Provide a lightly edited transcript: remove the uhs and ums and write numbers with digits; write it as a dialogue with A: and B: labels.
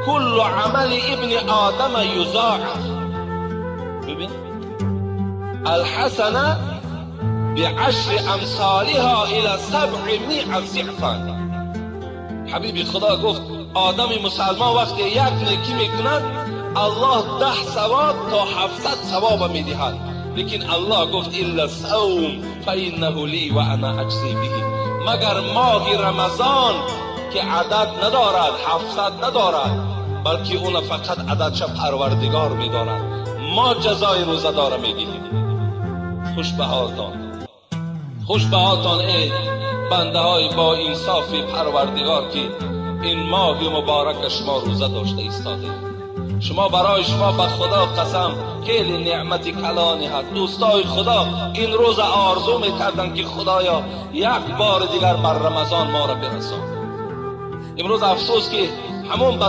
A: كل عمل ابن آدم يضاعف. ببین، الحسنة بعشر أمثالها إلى 700 ضعفا. حبیبی خدا گفت آدم مسلمان وقتی یک نیکی میکند، الله 10 ثواب تا 700 ثواب میدهد. لیکن الله گفت إلا الصوم فإنه لي وأنا أجزي به. مگر ماه رمضان که عدد ندارد، 700 ندارد، بلکه اون فقط عددش پروردگار میداند. ما جزای روزه داره میدهیم. خوش به حالتان، خوش به حالتان ای بنده های با انصاف پروردگار که این ماه مبارک شما روزه داشته ایستاده. شما، برای شما به خدا قسم، خیلی نعمت کلانی هست. دوستای خدا این روز آرزو میکردن که خدایا، یک بار دیگر بر رمضان ما را برسان. امروز افسوس که همون بر